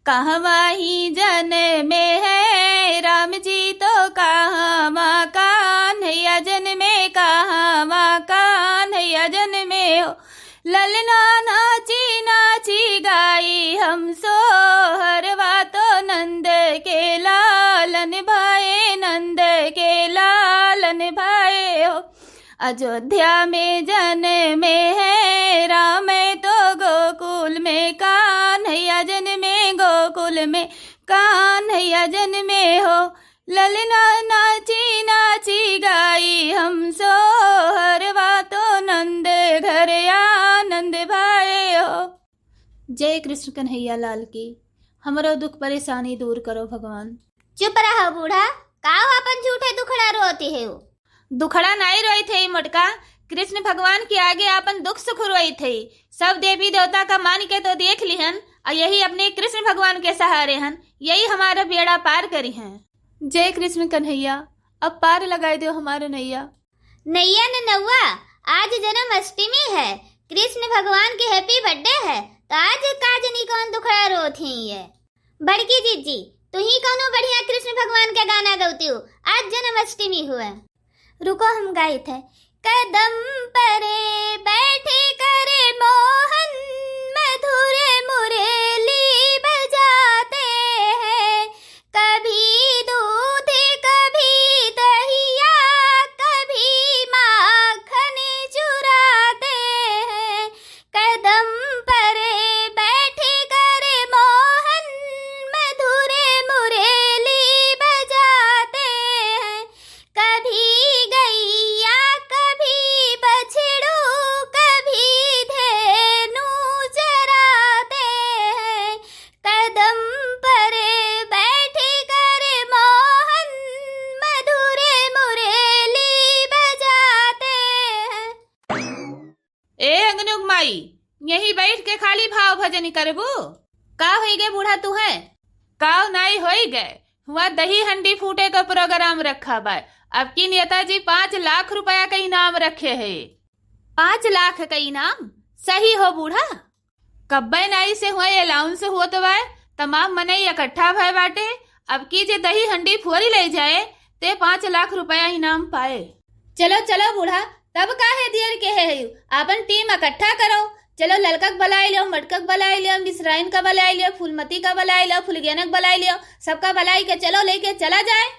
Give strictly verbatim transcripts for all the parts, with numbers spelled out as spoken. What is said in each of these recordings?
कहवा ही जनमे है राम जी तो कहवा कान्हैया जनमे, कहवा कान्हैया जनमे हो। ललना नाची नाची गाई हम सोहरवा तो नंद के लालन भए, नंद के लालन भए हो। अयोध्या में जनमे है राम तो गोकुल में कान्हैया जनमे, गोकुल में कान्हैया जनमे हो। ललना नाची नाची गाई हम सोहरवा तो नंद घर आनंद भए हो। जय कृष्ण कन्हैया लाल की। हमरो दुख परेशानी दूर करो भगवान। चुप रहो बूढ़ा, काहो अपन झूठे दुखड़ा रोती है हो? दुखड़ा नाई रोई थे मोटका, कृष्ण भगवान के आगे अपन दुख सुख रोई थे। सब देवी देवता का मान के तो देख लिहन, और यही अपने कृष्ण भगवान के सहारे हन, यही हमारा बेड़ा पार करी हैं। जय कृष्ण कन्हैया, अब पार लगाई दो हमारे नैया। नैया न नौआ, आज जन्माष्टमी है, कृष्ण भगवान के happy birthday है, तो आज का जनी कौन दुखड़ा रोत ही है? बड़की जीजी, तू ही कौनो बढ़िया कृष्ण भगवान के गाना गौती हो, आज जन्माष्टमी हुआ। रुको हम गाइत है। कदम परे बैठे कर मोहन, मधुर मुरली बजाते हैं। कभी दूध कभी दहिया, कभी माखन चुराते हैं। कदम परे बैठ कर मोहन, मधुर मुरली बजाते हैं। कभी गैया कभी बछड़ू, कभी धेनु चराते हैं। कदम परे बैठ कर मोहन, मधुर मुरली बजाते हैं। ए अंगनुक माई, यही बैठ के खाली भाव भजनी करबू? का होई गे बूढ़ा तुहे? काव नाई होई गे, हुआ दही हंडी फूटे का program रखा बा। अब की नेताजी पाँच लाख रुपया का इनाम रखे है। पाँच लाख का इनाम? सही हो बूढ़ा? कब्बे नाई से हुआ announce होत बा, तमाम मनई इकट्ठा भय बाटे। अब की जे दही हंडी फोरी ले जाए, ते पाँच लाख रुपया इनाम पाए। चलो, चलो बूढ़ा, तब काहे देर के है हयू? आपन team इकट्ठा करो। चलो, ललका के बलाई लियो, मटका के बलाई लियो, मिसराइन का बलाई लियो, फूलमती का बलाई लियो, फुलगेना के बलाई लियो, सबका बलाई के चलो, लेके चला जाए।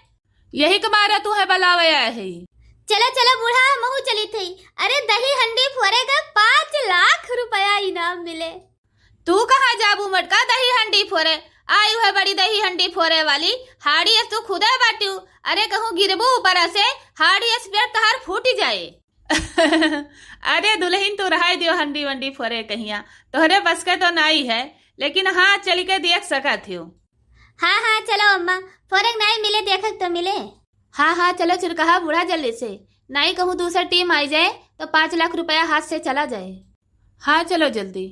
यही के मारे तुहे बलावे आए है। चलो, चलो बूढ़ा, हमहू चली थी। अरे, दही हंडी फोरे का पाँच लाख रुपया इनाम मिले। तू कहाँ जाबू मटका दही हंडी फोरे? आई है बड़ी दही हंडी फोरे वाली, हाड़ी अस तू खुदे बाटियो। अरे कहूँ गिरबू ऊपर से, हाड़ी अस पेट तहार फूट जाए। अरे दुल्हन तू रहाई दियो हंडी वंडी फोरे कहिया, तोहरे बस के तो नाई है, लेकिन हाँ चल के देख सकत हो। हाँ, हाँ, चलो अम्मा, फोरे के नाई मिले, देखक तो मिले। हाँ, हाँ, चलो चुरकहा बूढ़ा जल्दी से, नाई कहूँ दूसर team आई जाए तो पाँच लाख रुपया हाथ से चला जाए। हाँ, चलो जल्दी।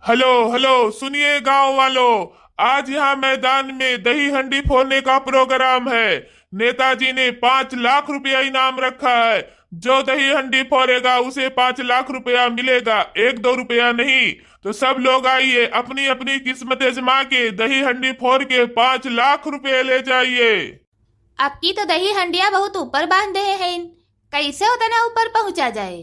हेलो, हेलो, सुनिए गांव वालों, आज यहाँ मैदान में दही हंडी फोड़ने का program है। नेताजी ने पाँच लाख रुपया इनाम रखा है। जो दही हंडी फोड़ेगा उसे पाँच लाख रुपया मिलेगा, एक दो रुपया नहीं। तो सब लोग आइए, अपनी अपनी किस्मत आजमा के दही हंडी फोड़ के पाँच लाख रुपये ले जाइए। आपकी तो दही हंडिया बहुत ऊपर बांध दे हैं, कैसे उतना ऊपर पहुंचा जाए?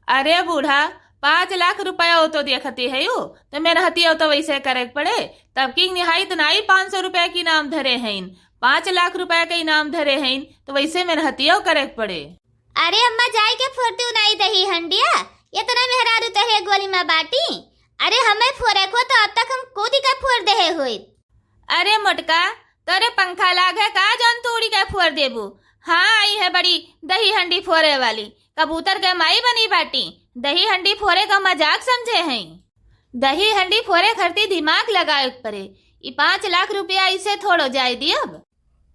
अरे बूढ़ा, पाँच लाख रुपया हो तो देखती है यू, तो मेहनतिया तो वैसे करे के पड़े। तब की निहाई तो नाई पाँच सौ रुपया के इनाम धरे हैं, पाँच लाख रुपया के इनाम धरे हैं, तो वैसे मेहनतिया करे के पड़े। अरे अम्मा, जाए के फोड़ती नाई दही हंडिया, इतना मेहरारू तोहरे गोली में बाटी। अरे हमें फोड़े को तो अब तक हम कूदी के फोड़ देहे होइत। अरे मोटका, तोरे पंखा लाग है का जौन तू उड़ी के फोड़ देबू? हाँ, आई है बड़ी दही हंडी फोड़े वाली, कबूतर के माई बनी बाटी, दही हंडी फोड़े का मजाक समझे हैं। दही हंडी फोड़े खरती दिमाग लगाए के पड़े, ई पाँच लाख रुपया ऐसे थोड़ो जाए दियब।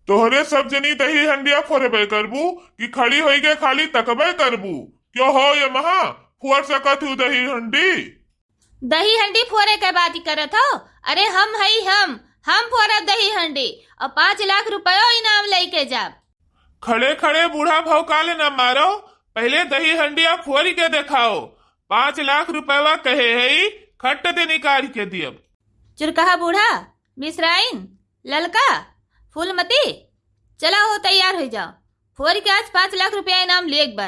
तोहरे सब जनी दही हंडिया फोड़बे करबू कि खड़ी होई के खाली तकबे करबू? क्यों हो ये महा, फोड़ सकत हूँ दही हंडी? दही हंडी फोड़े के बात करत हो? अरे हम हई हम, हम फोड़ब दही हंडी और पाँच लाख रुपयो इनाम लेके जाब। खड़े खड़े बूढ़ा भौकाल न मारो, पहले दही हंडिया फोड़ के दिखाओ। पाँच लाख रुपयवा कहे हई, खट दे निकाल के दियब। चुरकहा बूढ़ा, मिसराइन, ललका, फूलमती, चला हो, तैयार होइ जाओ। फोरि के आज पाँच लाख रुपया इनाम लेक बा।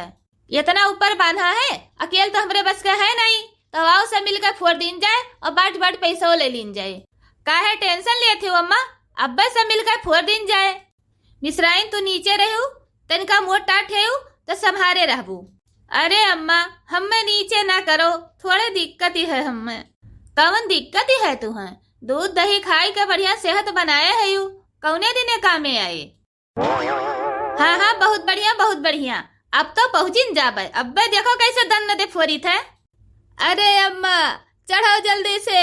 इतना ऊपर बान्हा है, अकेल तो हमरे बस के है नहीं, तो आओ सब मिलके फोरि दीन जाए और बाट बाट पैसो ले लीन जाए। काहे tension लेत हो अम्मा, अब्बे सब मिलके फोरि दीन जाए। मिसराइन तू नीचे रहू, तनिका मोट टाट हेऊ, तो संभारे रहबू। अरे अम्मा, हम्मे नीचे ना करो, थोड़े दिक्कत ही है हम्मे। कौन दिक्कत ही है तुहें? दूध दही खाई के बढ़िया सेहत बनाए हेऊ, कौने दिने कामे आए? हाँ, हाँ, बहुत बढ़िया, बहुत बढ़िया। अब तो पहुँचिन जाबे। अब्बे देखो कैसे दन्न दे फोरित है। अरे अम्मा, चढ़ो जल्दी से,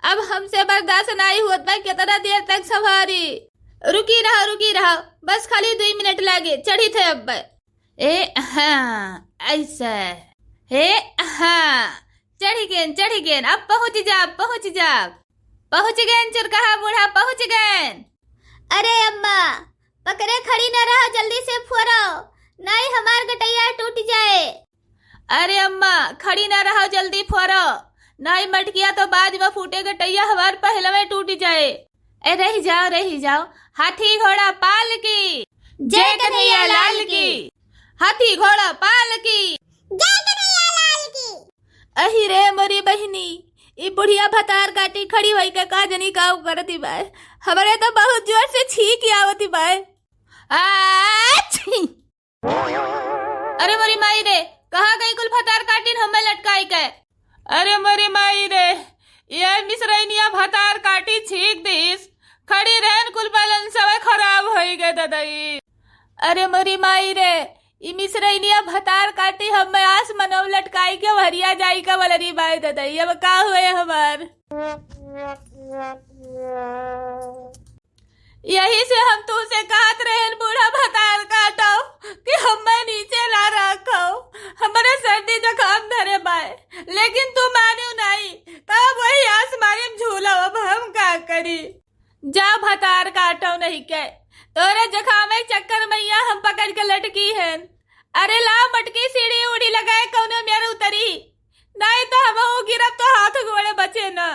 अब हमसे बर्दाश्त नाई होत बा, कितना देर तक संभारी। रुकी रहो, रुकी रहो, बस खाली दुई मिनट लागे, चढ़ी थे अब्बे। ए हाँ, ऐसे। हे हाँ, चढ़ी गेन, चढ़ी गेन, अब पहुँच जा, पहुँच जा। पहुँच गेन चुरकहा बूढ़ा, पहुँच गेन। अरे अम्मा, पकड़े खड़ी न रहो, जल्दी से फोरो, नाई हमार गटैया टूट जाए। अरे अम्मा, खड़ी न रहो, जल्दी फोरो, नाई मटकिया तो बाद में फूटे, गटैया हमार पहलवे टूट जाए। ए, रही जाओ, रही जाओ। हाथी घोड़ा पाल की। जय कन्हैया लाल की। हाथी घोड़ा पाल की। जय कन्हैया लाल की। अही रे मोरी बहिनी, ई बुढ़िया भतार काटी खड़ी होई के का जनी का करती बाय। हमरे तो बहुत जोर से छींक आवती बाय। आ, छी। अरे मोरी माई रे, कहाँ गई कुल भतार काटिन हमें लटकाई के? अरे मोरी माई रे, ये मिसरैनिया भतार काटी छींक दिस, खड़ी रहन कुल बैलेंसवे खराब होई गए ददई। अरे मोरी माई रे, ई मिसरैनिया भतार काटी हमें आस मनव लटकाई के वहरिया जाई का वलरी बाय ददई, अब का हुए हमार? यही से हम तू से कहत रहेन बूढ़ा भतार काटो कि हमें नीचे ना रखो, हमरे सर्दी जुकाम धरे बाय, लेकिन तू मानियो नहीं, तब वही आसमानी में झूलो, अब हम का करी? जा भतार काटो नहीं के, तोरे जुकामे चक्कर मैया हम पकड़ के लटकी हैं। अरे लाओ मटकी सीढ़ी उड़ी लगाए कौनो मेर उतरी, नहीं तो हम गिरब तो हाथ गोड़े बचे ना।